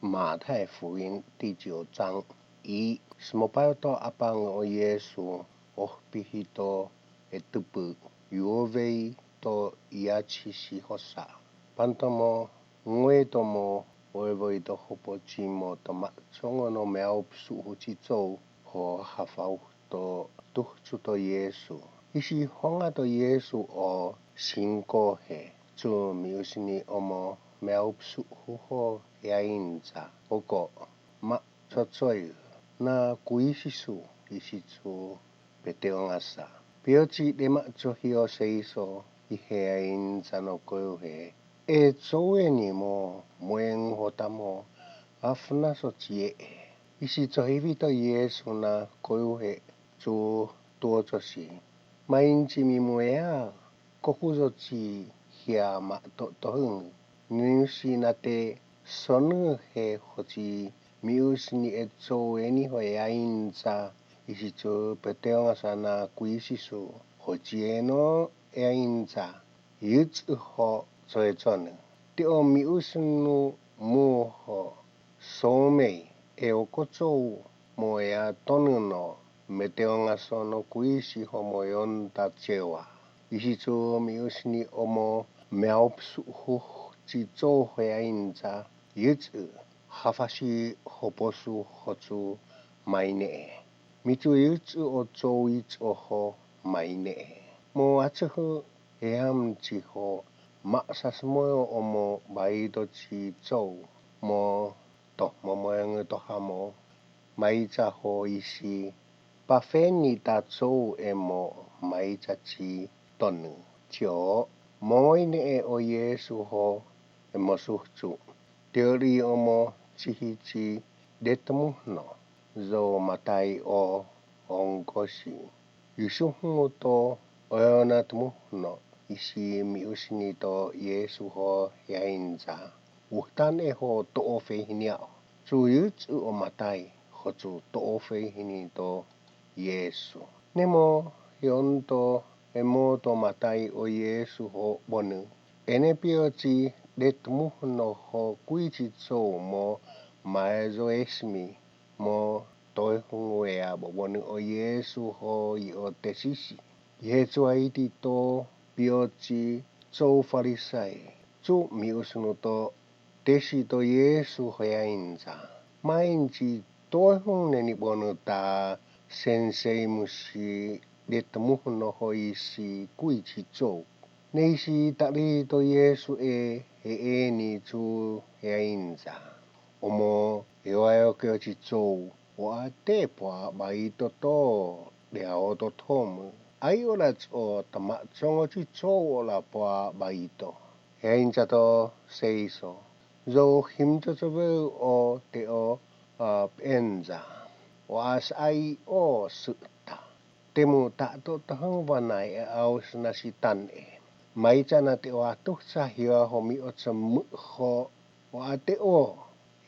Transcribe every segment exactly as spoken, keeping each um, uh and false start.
Mathai fuin ti chio chang i. Smopayo to apang o Yesu, oh pihito e tupu, yuovei to ia chisi hosa. Pantomo, ngwe tomo, oevoi to hopo chimo to ma chongo no meau psu hu chi cho ho hafau to tuh chu to Yesu. Isi honga to Yesu o singko he chu miusini omo meau psu hu ho yainza oko ma chochoi na kuisisu isi chu peteo ngasa. Piochi dema cho hio seiso ihe yainza no koyu he. E chowe ni mo moeng hotamo afna so chie e. Isi chohivi to Yesu na koyu he chu tuo chosi. Mainchi mi muea kokuzo chi hia ma to tohung. Nunsi na te sonü he hochi miusini e chowe ni ho yainza isi chu peteo ngasa na kuisisu hochi eno yainza. Yitsü ho choe chonü. Ti o miusinu mu ho somei e oko cho moya tonü no meteo ngaso no kuisi ho moyon ta chewa. Isi chu miusini omo meau psu hu chi cho hoya inza yitsü hafashi hoposu ho chu maine e. Michu yitsü o cho yitsü ho maine e. Mo achühü Eamchi ho ma sasmoyo omo baito chi cho mo to momoyangü to hamo maicha ho isi pafeni ta cho emo maicha chi tonü chio moine e o Yesu ho emo suhchu. Teori omo chihichi detmuhno zo matai o ongkoshi. Yushu hungu to oyona tmuhno isi miusini to Yesu ho yainza. Uhtan e ho to o fe hinia. Chu yitsü o matai ho chu to o fe hini to Yesu. Nemo yonto emo to matai o Yesu ho bonü. Ene piochi detmuhno ho kuichi cho mo maezo esmi mo toi hungu ea bobonü o Yesu ho yi o tesisi. Yesu aiti to piochi cho Farisai. Chu miusunu to tesi to Yesu hoya inza. Mainchi toi hung neni bonü ta sensei musi detmuhno ho isi kuichi cho. Neisi tali to Yesu e he e ni chu heya inza. Omo ewayo kyo chi cho wa te pwa bai to to de ao to thom. Ai ola cho tama chongo chi cho ola pwa bai to. Heya inza to seiso. Zo him cho cho ve o te o a penza. Wa as ai o su ta. Temu ta to tahang vanai e au sna si tan e. Mai chana te wa tu sa hiwa ho mi o cham mu ho wa te o.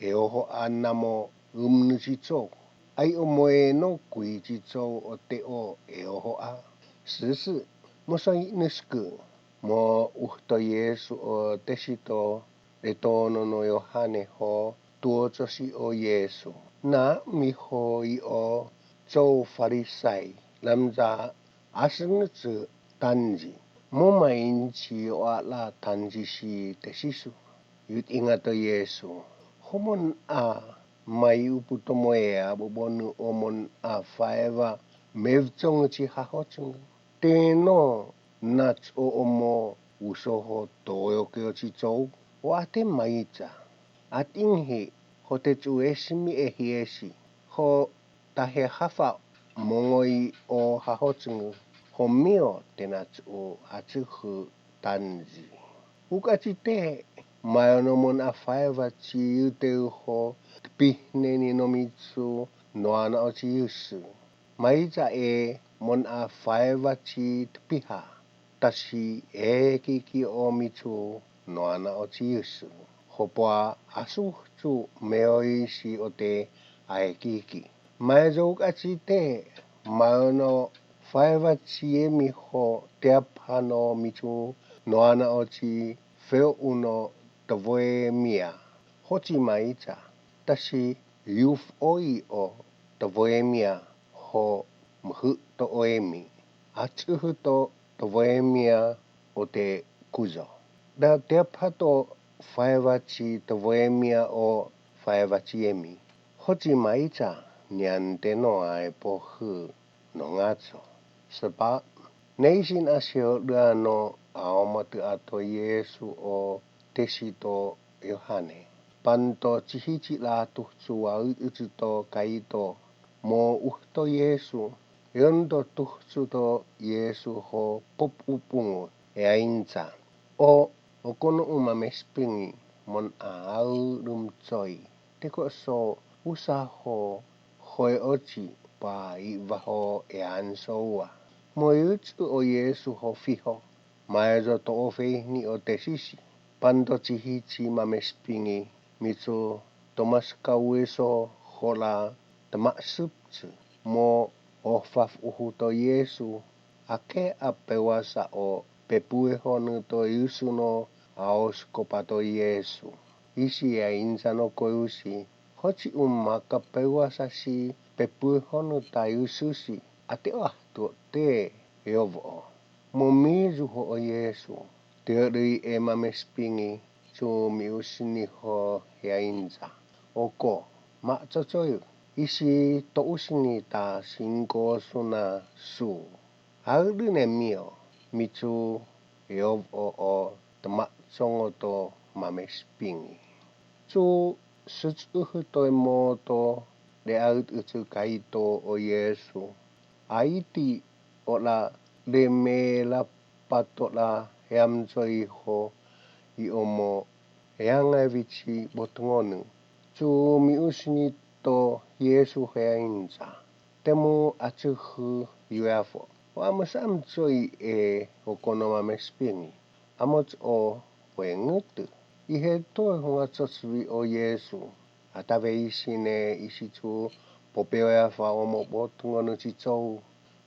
E o ho a namo um nu chi cho. Ai o mo e no kui chi cho o te o e o ho a. Sisi mo sa yi nu sku. Mo u to Yesu o te si to. Letonono Yohane ho tuo cho si o Yesu. Na mi ho yi o cho Farisai lamza asüngütsü tanji. Mo mainchi o ala tanji si te sisu. Yut inga to Yesu. Homon a mai upu to moe a bobonu omon a faeva mevchong chi ha ho chung. Teno na cho omo uso ho toyo kyo chi cho wa te mai cha. Ating hi ho te chu e simi e hi e si ho ta he hafa mongoi o ha ho chungu ho mio te na chu a chu hu tanzi. Uka chi te mayo no mon a faeva chi yu te ho tpi ne ni no mi chu no ana o chi yu su. Mai cha e mon a faeva chi tpiha. Tashi e ki ki o mi chu no ana o chi yu su. Hopua asu chu meoi si o te a e ki ki. Mai zo ka chi te mayo no faeva chi e mi ho te pha no mi chu no ana o chi feo uno tavoe mia. Ho chi mai cha. Tashi youth oi o tüvoyimia ho mhü to oemi. Achühü to tüvoyimia o te kuzo. Da tepha to faiva chi tüvoyimia o faiva chi emi. Hochi maicha niante no ai po hü no nga cho. Süpa, nation asio lüa no ao matü ato Yesu o teshito Yohane. Panto chihichi la tuhchu wa ü-, üchüto kaito. Mo uhto Yesu. Yonto tuhchuto Yesu ho pop upungu e ainza. O, okono uma mespingi mon a au rumchoi. Teko so usa ho hoi ochi pa i vaho e anso wa. Mo yuchu o Yesu ho fiho. Maezo to o fei ni o te shishi. Panto chihichi ma mespingi. Mitsu Thomas kawiso hola tama süpchü. Mo o faf uhu to Yesu. Ake a pewa sa o pepue ho nü to yusu no ao skopa to Yesu. Isi ya inza no koyusi. Hochi umma ka pewa sa si pepue ho nü ta yusu si. Ate o ahto te yovo. Mo mi zu ho o Yesu. Te rei e ma mespingi. Chu mi usini ho ya inza. Oko. Ma chochoyu. Isi to usini ta sinko suna su. Audü ne mio, mitsu, yov o o, tama tsongo to ma mespingi. Tsu sütsü hütoi mo to, de audü tsü kaito o Yesu. Aiti o la, de me la pato la, yamtsoi ho, i o mo, yangai vichi botngonü. Tsu mi usini to Yesu he inza. Temu achühü U F O. Wa müsam tsoi e okono ma mespingi. Amo ts'o we ngütü. Ihe to hunga tsotsüvi o Yesu. Atave isi ne isi chu pope ya fa omo po tungo nü chi tsou.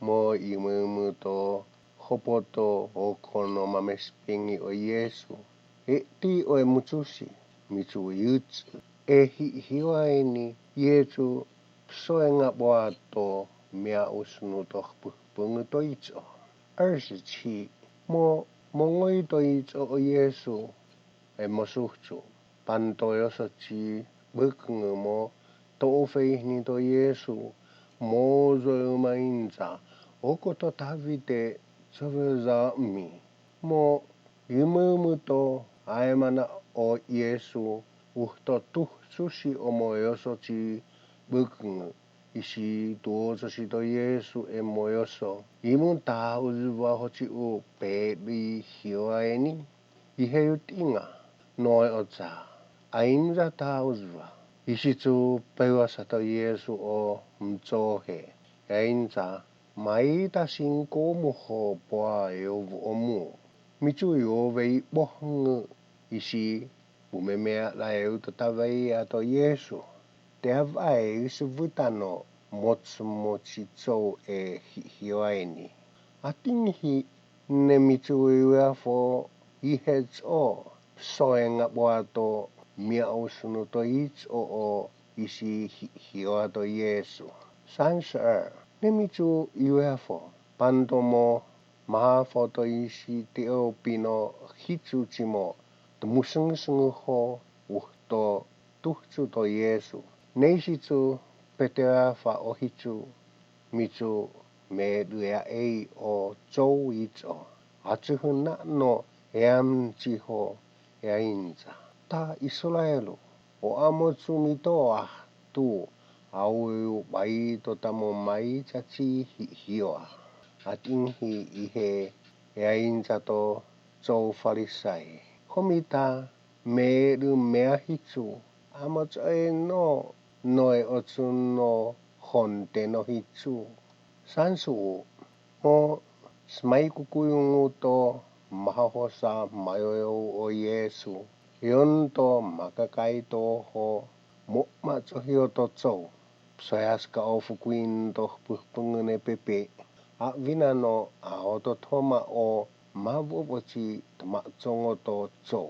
Mo i mü mü to hopo to okono ma mespingi o Yesu. E ti o e mütsusi. Mi chu yü tsü. E hi hiwa e ni Yesu. Psoe nga boa to mia usunu to hpühpü ngu to itso. Ersü chi mo mongoi to itso o Yesu e mo suhchu. Panto yoso chi bükngu mo to ufei hini to Yesu mo zo ma inza oko to thavi te tsove za mi. Mo yümü müto aimana o Yesu uhto tuh sushi omoyoso chi bükngu. Isi tuo tsüsito Yesu emoyoso. Yimü ta uzüva hochi u pe bi hiwa eni. Ihe yu tinga. Noi otsa. Ainza ta uzüva. Isi tsu pewa sato Yesu o mtso he. Ainza. Mai ta singko mu ho pua yo vo mu. Mi chu yo vei boh ngü isi bu meme la eu to ta vei a to Yesu. Te a vai isi vüta no mo tsü mo chi tsou e hi hiwa e ni. A ting hi ne mi chu yo a fo i he ts'o. Psoe nga pua to mia usunu to i ts'o o isi hi hiwa to Yesu. Sansa er, ne mi chu U F O, panto mo, maha fo to isi te o pino hi chu chi mo, tumu süngu süngu ho, uhto, tuh chu to Yesu. Ne isi chu, petea fa o hi chu, mi chu, me dua ei o tsou i ts'o. A chü hü na no, eam chi ho, ea inza. Ta Israelu. O amo tsumi to a tu a u bai to ta mo mai cha chi hi hi o a. A ting hi i he ya in cha to cho Farisai. Ho mi ta me ru me a hi chu a mo cho e no no e o chu no hon te no hi chu. San su u. Mo smai kukuyu ngu to maha hosa mayoyo o Yesu. Yon to makakai to ho mo ma cho hio to cho. Psoya ska o fukuin to püh püngüne pepe. A vina no a o to thoma o ma vo vo chi tma chongo to cho.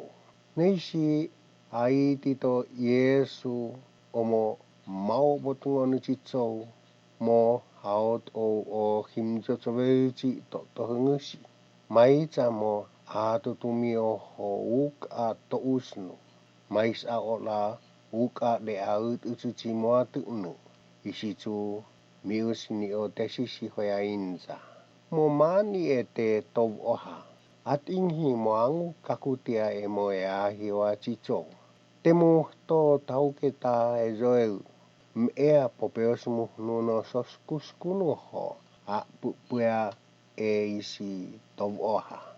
Neishi ai ti to Yesu Omo mao bo tüngo nü chi tsou, mo hao to o himjo tsove chi to to hü ngü shi. Mai tsa mo a to tumi o ho uk a to usnu. Mai sa o la uk a de a üt ütsü chi mo a tü nü. Ishi chu mi usni o te shi shi ho ya inza. Mo ma ni e te to o ha. At ing hi mo angu kakutia e mo e a hi wa chi tsou. Temu to thau keta e zoe. M'ea popeo sumu nuno sos kuskunu ho a pupua e isi to o ha.